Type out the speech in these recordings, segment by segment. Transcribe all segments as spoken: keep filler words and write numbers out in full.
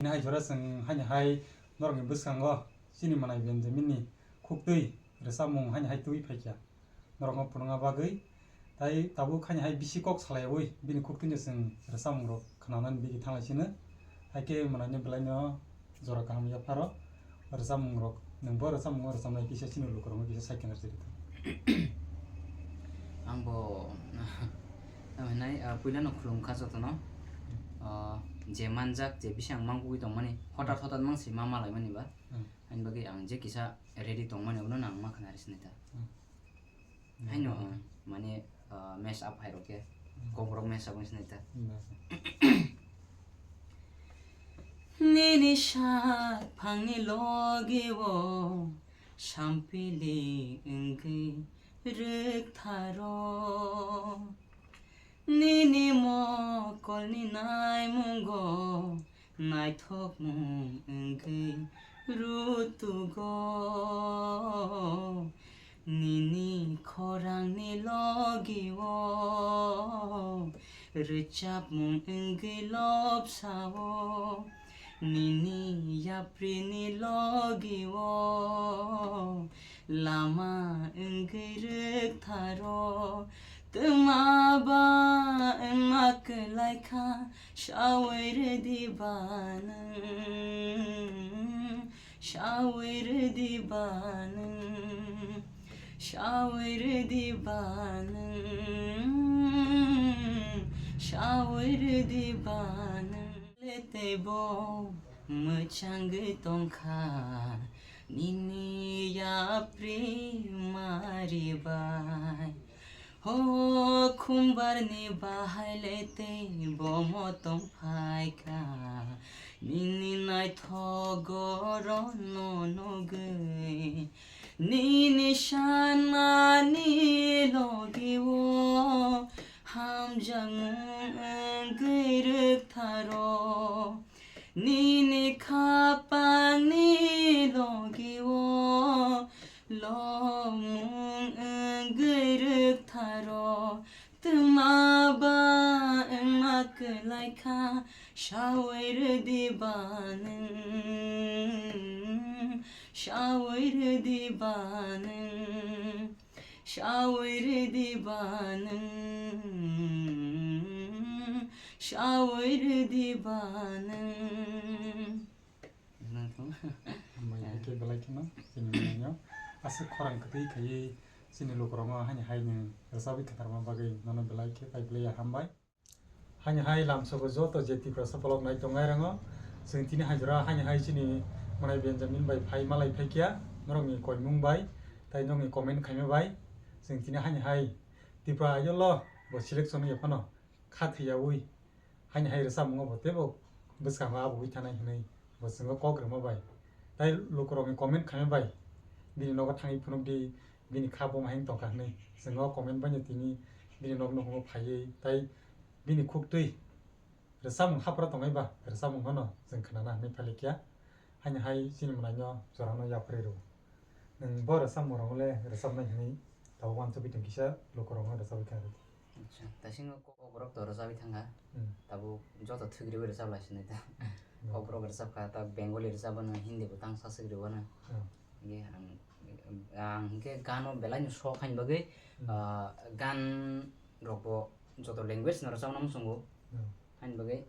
Bini hai jora chwng haini hai norokni bwskango chini manai Benjamin ni khuktwi rwchapmung haini hai twi phaikha norokno phunukna bagwi. Tai tabuk haini hai bisi kok salaiwi bini khuktwino chwng rwchapmung rok khwnanani bigi thanglai sino. Hai khe manai no belai no jora kaham yapharo rwchapmung rok, nwng bo rwchapmung o rwchapnai kisa chini lukurokno kisa sai khna rwdi. Ang bo, tamo hinai, ah, puila no khulum kha jotono. Ah, je manjak, je bising mang bugwi tongmani, hotat hotat mang si ma malai mani ba. Hmm. Ani bagwi ang je kisa ready tongmani, abono nang ma khna rwsini ta. Hmm. Haino, hmm, ah, mane, ah, mess up hai rok khe. Hmm. Kok rok mess up wng sinai ta. Hmm. Nini sak phangni logi o sampili wngwi rwktharo. Nini mokolni naimungo naithokmung wngwi rutugo. Nini khorangni logi o rwchapmung wngwi lobsao. Nini yaprini logi o lama wngwi rwktharo. Twma ba wngma kwlai kha, sawi rwdi ba nwng, sawi rwdi ba nwng, sawi rwdi ba nwng, sawi rwdi ba nwng. Le teibo mwchangwi tongkha nini yapri mari bai. Ho khumbarni bahai le teibo motong phaikha nini naithogo rono nugwi. Nini sanani logi o hamjakmung wngwi rwktharo. Nini khapangni logi o lomung wngwi rwktharo. Twma ba wngma kwlai kha, sawi rwdi ba nwng, sawi rwdi ba nwng, sawi rwdi ba nwng, sawi rwdi ba nwng. Hambai, hai khe belai kheno chini manai no aswk khorang kwtwi khaiwi chini lukurokno haini hai nwng rwchapwi khatharma bagwi nono belai khe pai phlaiya, hambai. Haini hai lamsogo joto je Tiprasa vlog nai tongnai rango, chwng tini hai jora haini hai chini manai Benjamin bai phai malai phaikya norokni koimung bai tai nokni comment khaima bai chwng tini haini hai Tripura ayolo bo selection wngya phano kha thwiyaui haini hai rwchapmungo bo teibo bwskango abo wi thanai hwnwi bo chwngno kok rwma bai. Tai lukurokni comment khaima bai bini nogo thangwi phunukdi, bini kha buma hai wng tongkha hwnwi chwngno comment baino tini bini nok nukhungo phaiwi tai bini khuktwi rwchapmung haphra tongwi ba rwchapmung phano chwng khnana hwnwi phailikya. Haini hai chini mwnaino jorano yapharwi rw. Nwng bo rwchapmung rwngmale rwchapnai hwnwi tabuk uansugwi tong kisa lukurokno rwchapwi kha rwdi. Acha, taisingo kok borok to rwchapwi thangkha. Hmm. Tabuk joto thwgriwi rwchaplai sinai ta. Hmm. Kok borok rwchapkha, ta Bengali rwchapano, Hindi bo tang saswk rwano. Hmm. Hinkhe ang, ang hinkhe gano belaino sok haini bagwi, hmm, ah, gan rokbo joto language no rwchapna muchungo. Hmm. Haini bagwi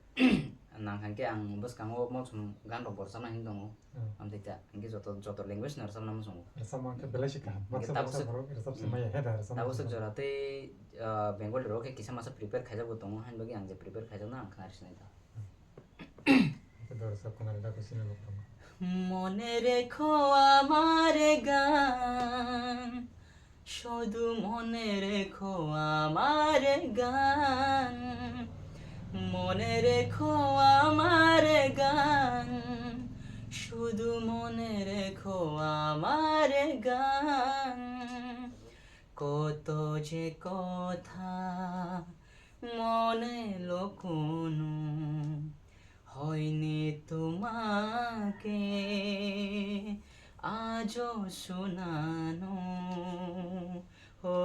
nang kha khe ang bwskango mokson gan rok bo rwchapna hini tongo. Hmm. Amtwi ta hinkhe joto, joto language no rwchapna muchungo. Rwchapma khe belai se kaham. Hinkhe baksa, tabuk baksa se, borok rwchap se hmm, maya, he da, rwchapma tabuk se muchungo. Jora tei, ah, Bengali rok khe kisa masa prepare khaijak bo tongo, haini bagwi ang je prepare khaijakno ang khna rw sinai ta. Hmm. Khe da rwchap khna rw da khe sini lok tongo. মনে রেখো আমার গান, শুধু মনে রেখো আমার গান, মনে রেখো আমার গান, শুধু মনে রেখো আমার গান। কত যে কথা মনে এলো কোনো হয়নি তোমাকে আজও শোনানো, ও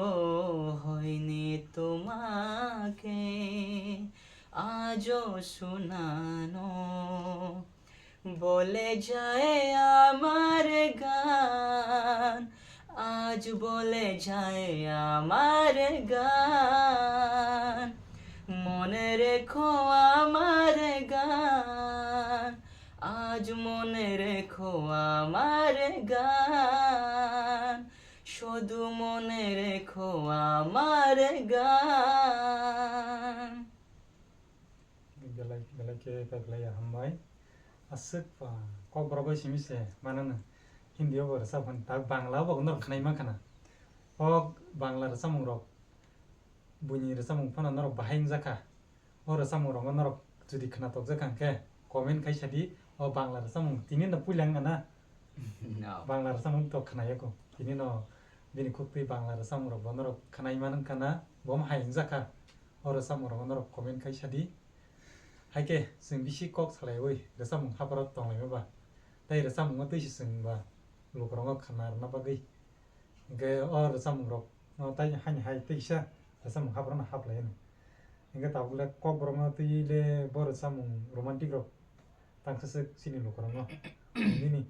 হয়নি তোমাকে আজও শোনানো। বলে যায় আমার গান, আজ বলে যায় আমার গান। মনে রেখো আমার গান, আজ মনে রেখো আমার গান, শুধু মনে রেখো আমার গান। Belai, belai khe kaiklai ya hambai. Aswk ba kokborok bai simi se manano. Hindi o bo rwchap hwn, tak Bangla o bo norok khwnai mankha na. O Bangla rwchapmung rok, buini rwchapmung phano norok bahai wngjakha. O rwchapmung rokno norok jodi khwnatok jakha hwnkhe comment khai sadi, o Bangla rwchapmung tini no puila wngya na. No. Bangla rwchapmung to khwnaya kho. Tini no bini khuktwi Bangla rwchapmung rok bo norok khwnai man wngkha na, bo hai wngjakha. O rwchapmung rokno norok comment khai sadi. Hai khe chwng bisi kok salaiwi rwchapmung hapharo tonglaima ba. Tei rwchapmungo twi se chwng ba lukurokno khwna rwna bagwi. Hwnkhe o rwchapmung rok no tai haini hai twi kisa rwchapmung hapharo no haplai hwno. Hwnkhe tabuk le kokborokno twi le bo rwchapmung romantic rok tangsa swk chini lukurokno. Nini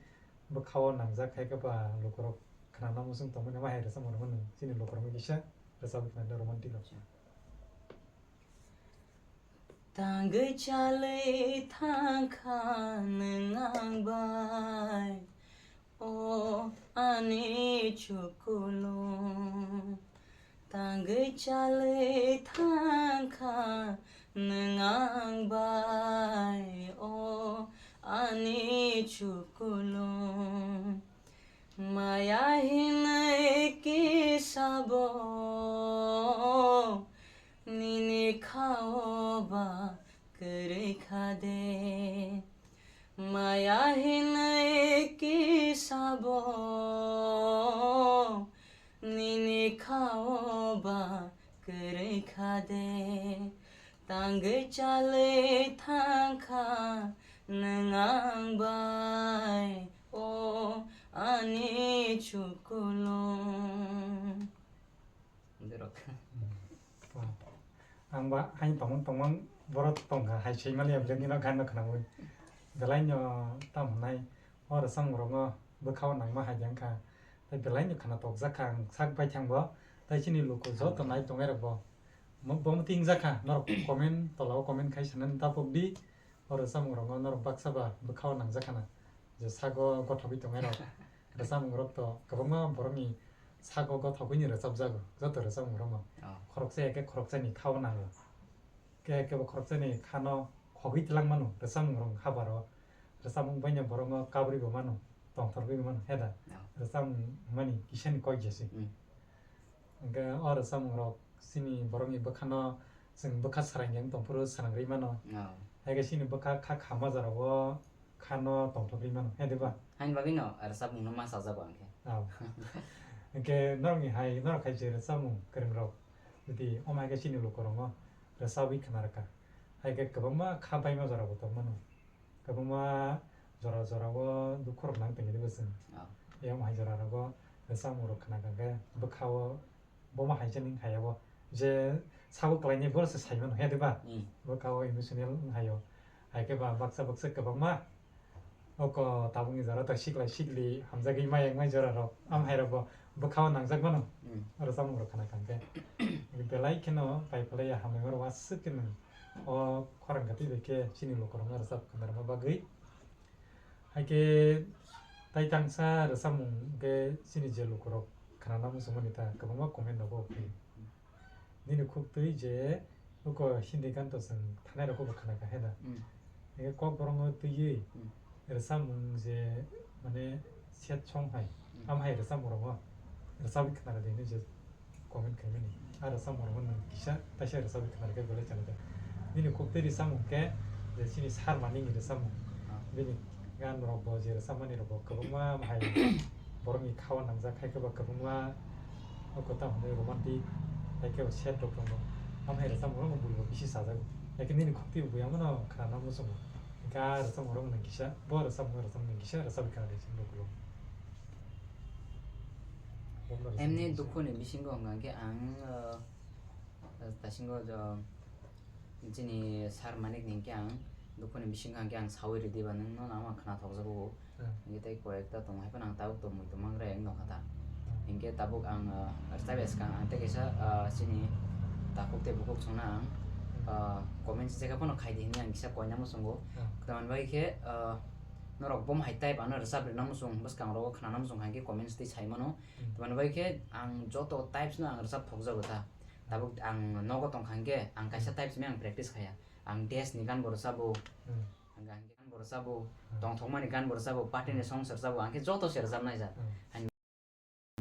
bwkhao nangjak hai khe ba lukurok khwnana muchung tongmani ma hai rwchapmung rwmani chini lukurokno kisa rwchapwi khwnai romantic rok. Tangwi chalwi thangkha nwng ang bai, o ani chukulung. Tangwi chalwi thangkha nwng ang bai, o ani chukulung. Maya hinwi kisa bo nini khao ba kwrwi kha de. Maya hinwi kisa bo nini khao ba kwrwi kha de. Tangwi chalwi thangkha nwng ang bai, o ani chukulung. Borok. Ang ba hain tongmung tongmung borok tongkha, hai swi maliya belai nino gan no khwnawi. Belai no tam hwnai o rwchapmung rokno bwkhao nangma hai jang kha. Tei belai no khwna tokjak kha ang sak baithang bo. Tei chini luku joto nai tongnai rok bo. Mo-, bo mwtwi wngjakha, norok comment, tolao comment khai sanani tapok di. O rwchapmung rokno norok baksa ba bwkhao nangjak khana. Je sago gothogwi tongnai rok. Rwchapmung rok to kwbangma borokni sago gothogwini rwchapjago, joto rwchapmung rokno. Oh. Khoroksa ya khe khoroksani khao nango. Khe kebo khoroksani khano khogwi twlang mano rwchapmung rok habaro. Rwchapmung baino borokno kabrwi bo mano, tongthorgwi bo mano, heda? Oh. Rwchapmung mani kisani kok jesi. Mm. Hwnkhe o rwchapmung rok chini borokni bwkhano chwng bwkha srang yang tongphuru srang rwi mano. Oh. Hai khe chini bwkha kha khama jora o khano tongthok rwi mano, he diba? Haini bagwi no rwchapmung no ma chajago ang khe. Oh. Hwnkhe norokni hai, norok hai je rwchapmung kwrwng rok jodi omo hai khe chini lukurokno rwchapwi khna rwkha. Hai khe kwbangma kha baima jora bo tong mano. Kwbangma jora jora o dukhu rok nang tongwi diba chwng. Oh. Eyang hai jora rogo rwchapmung rok khna kha khe bwkha o bo ma hai jani hai abo je sabo kwlaini boro se sai mano he diba? Mm. Bwkha o emotional wng hai o. Hai khe ba baksa baksa kwbangma oko tabukni jora to siklai sikli hamjagwi maya wngmai jora rok. Am hai rok bo bwkha o nangjak mano. Mm. Rwchapmung rok khna kha khe. Belai kheno pai phalai ya hamya oro aswk khe nwng o khorang kha twi bai khe chini lukurokno rwchap khna rwma bagwi. Hai khe tai tangsa rwchapmung khe chini je lukurok khnana muchungmani ta kwbangma comment rogo phai. Nini khuk twi je uko Hindi gan to chwng thanai rogo bo khna kha he da. Mm. Hai khe kok borokno twiwi Mm. rwchapmung je mane set song hai, Mm. am hai rwchapmung rogo rwchapwi khna rwdi hinwi je comment khaimani. A rwchapmung rokno nwng kisa taisa rwchapwi khna rwkhe belai chana khe. Bini kok twi rwchapmung khe je chini Sarmani ni rwchapmung. Ah. Bini gan rok bo je rwchapmani rok bo kwbangma hai borokni khao nangjak, hai khe bo kwbangma o kwtal hwnwi romantic, hai khe bo sad rok tongo. Am hai rwchapmung rok bo bui bo bisi chajago. Hai khe nini kok twi bo buya mano khana muchungo. Ga rwchapmung rok nwng kisa, bo rwchapmung rok nwng kisa rwchapwi khna rwchapmung rok. Emni dukhuni bisingo hwnkha khe ang, uh, tasingo jo chini Sir Manik ni hwnkhe ang Dukhuni bisingo hwnkhe ang saui ridi ba nwng no, ang khna thokjago. Hmm. Hwnkhe tei koi ekta tongo, hai phano ang tabuk tongmung tongmang rek nokha ta. Hmm. Hwnkhe tabuk ang, ah, rwchap ya swkang, ang tei kaisa, ah, chini takhuk tei bukhuk songna ang, Hmm. ah, comment se khe phano khai di hwnwi ang kisa koina muchungo. Hmm. Tamoni bagwi khe, ah, norok bom hai type ano rwchap rwna muchung, bwskang rogo khnana muchung hai khe comments tei sai mano. Hmm. Tamoni bagwi khe ang joto types no ang rwchap thokjago ta. Tabuk ang nogo tongkha hwnkhe ang kaisa Hmm. types ni ang practice khaya. Ang dance ni gan bo rwchabo. Hmm. Ang gan, gan bo rwchabo. Hmm. Tongthokmani gan bo rwchabo. Party ni Hmm. songs rwchabo. Ang khe joto se rwchapnai ja. Hmm.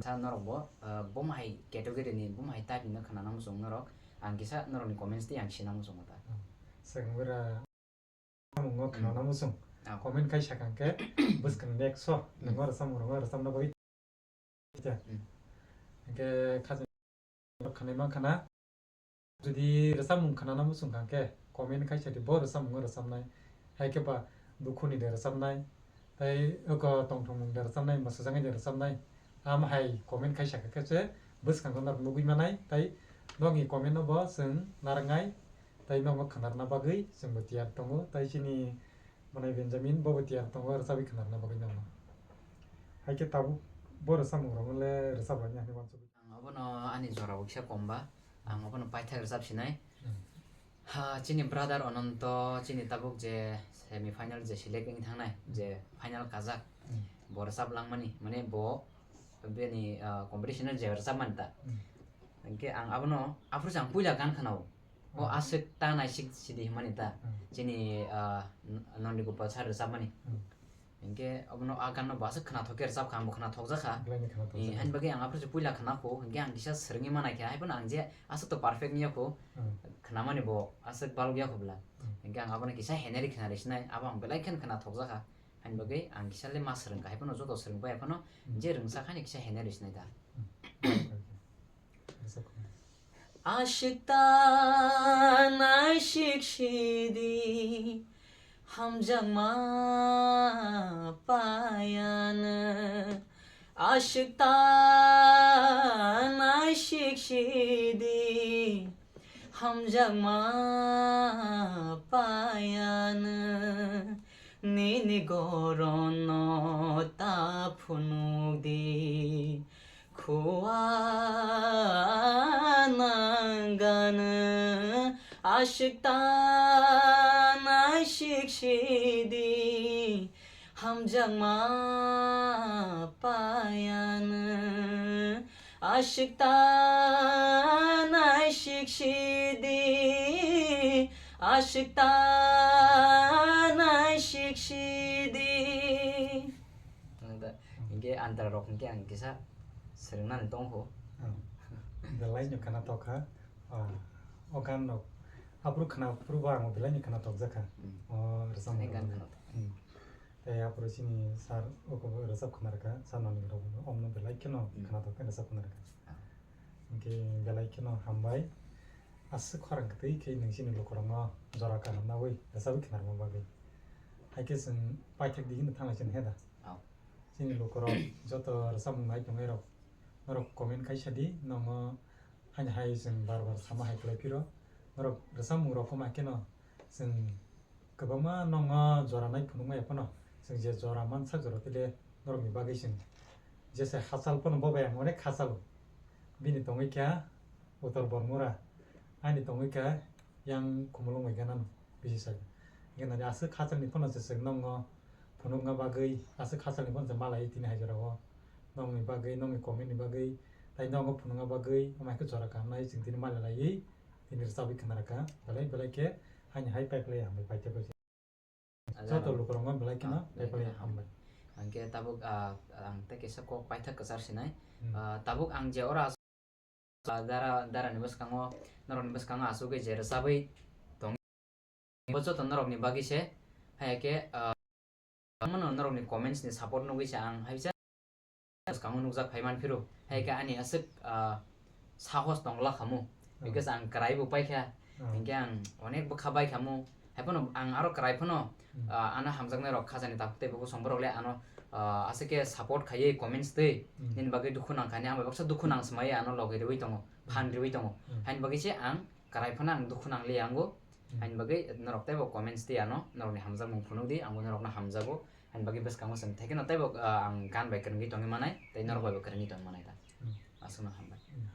Sa norok bo, ah, bom hai category ni, bom hai type ni no khna nang muchung norok. Ang kisa norok ni comments tei ang sina muchung ta. Hmm. Swkang bera. Samung no Hmm. khna nang muchung. Ah. Comment khai sakang khe bwskang next so. Hmm. Nang oro samung rwchapna bagwi. Hmm. Hwnkhe khaja khanai mankha na. Jodi rwchapmung khnana muchung kha khe comment khai sa di, bo rwchapmung rwchapnai. Hai khe ba dukhuni de rwchapnai. Tai oko tongthokmung de rwchapnai, mwsajagwi de rwchapnai. Am hai comment khai sa kha khe se bwskango norok nugwi manai. Tai nokni comment no bo chwng narwknai. Tai nokno khwnarna bagwi chwngbo tiyar tongo. Tai chini Manai Benjamin bobo tiyar tongo rwchapwi khwnarna bagwi nokno. Hai khe tabuk bo rwchapmung rokno le rwchap rwni hwnwi uansugwi. Ang obono ani jora bo kisa kom ba. Ang obono paithak rwchap sinai. Hmm. Ha, chini brother Ononto, chini tabuk je semi final je select wngwi thangnai, je final kajak, Hmm. bo rwchap langmani, mane bo bini, ah, competition o je rwchapmani ta. Hmm. Hwnkhe ang abono, aphuru se ang puila gan khna-o. O Hmm. Aswk ta naisik sidi hwnmani ta. Hmm. Chini, ah, N-, Nandi Gopal sir rwchapmani. Hmm. Hwnkhe obono a ganno bo aswk khnathok khe rwchapkha, ang bo khnathokjakha. Belai ni khnathok Eh, jakha. Haini bagwi ang aphuru se puila khna kho, hwnkhe ang kisa swrwngwi manai khe, hai phano ang je aswk to perfect wngya kho, Hmm. khnamani bo aswk balok ya kho bwla. Hmm. Hwnkhe ang abono kisa heneri khna rwsinai, abo ang belai kheno khnathokjakha. Haini bagwi ang kisa le ma swrwngkha, hai phano joto swrwngbai phano Hmm. je rwngsak haino kisa heneri rwsinai da. Hmm. Aswk ta naisik sidi, hamjakma paiya nwng. Aswk ta naisik sidi, hamjakma paiya nwng. Nini goron no ta phunuk di. Khua nang gana aswk ta naisik sidi, hamjakma paiya nwng. Aswk ta naisik sidi, aswk ta naisik sidi. Ang da, Hmm. Hingke antra rok hingke ang kisa swrwngna ni tong kho. Hmm. Belai no khana tokha. Oh. O gan rok. Aphuru khana phuru bo ang belai no khana tokjakha. Hmm. Oh, rwchap Ani gan rok. Khana tokha. Hmm. Tei aphuru chini sir o ko rwchap khana rwkha. Sir noni rok om no belai kheno Hmm. khana tokha rwchap khana rwkha. Ah. Hingke belai kheno hambai. Aswk khorang kwtwi khe nwng chini lukurokno jora kaham nawi rwchapwi khnarma bagwi. Hai khe chwng paithak di hino thanglai chwng he da? Au. Chini lukurok joto rwchapmung nai tongnai rok, norok comment khai sa di, nongo haini hai chwng bar bar sama hai khlai phiro. Norok rwchapmung rok wngma kheno chwng kwbangma nongo jora nai phunukma ya phano, chwng je jora mansak jora tele norokni bagwi chwng jesa hachal phano bo bai ang onek hachalo. Bini tongwi kha Uttor Bormura, ani tongwi kha yang Khumulwng bai gana no bisi sal. Hingke nani aswk hachalni phano se chwng nongo phunukna bagwi, aswk hachalni phano se malai tini hai jorao. Nongni bagwi, nongni comment ni bagwi, tai nongo phunukna bagwi, amai khe jora kaham nai chwng tini malai laiwi, tini rwchabwi khna rwkha. Belai belai khe haini hai pipe lai hambai paithago. Joto lukurokno belai kheno, ah, belai kheno hambai. Hingke tabuk, ah, ang tei kaisa kok paithak kwchar sinai. Hmm. Ah, tabuk ang je oro as-, ah, dara, darani bwskango, norokni bwskango asugwi je rwchabwi tong-, bo joto norokni bagwi se, hai khe, ah, mano norokni comments ni support nugwi se ang hai bwskango nukjak phai man phiro, hai khe ani aswk, ah, sahos tong la khamu, hmm, because ang kwrai bo pai kha, hmm, hingke ang onek bwkha bai khamu, hai phano ang aro kwrai phano, hmm, ah, ano hamjaknai rok khajani takhuk tei bukhuk song borok le ano, ah, aswk khe support khaiwi comments twi, hmm, nini bagwi dukhu nang kha, ang bai baksa dukhu nang swmai ano logi rwi tongo, hmm, phan rwi tongo, hmm, haini bagwi se ang kwrai phano ang dukhu nang liya ango, Hain bagwi norok teibo comments di ano, norokni hamjakmung phunuk di, angbo norokno hamjago. Hain bagwi bwskango chwng thaikhe no teibo, ah, ang gan bai kwrwngwi tongwi manai, tei norok bai bo kwrwngwi tongwi manai da. Hmm. Aswkno hambai. Hmm.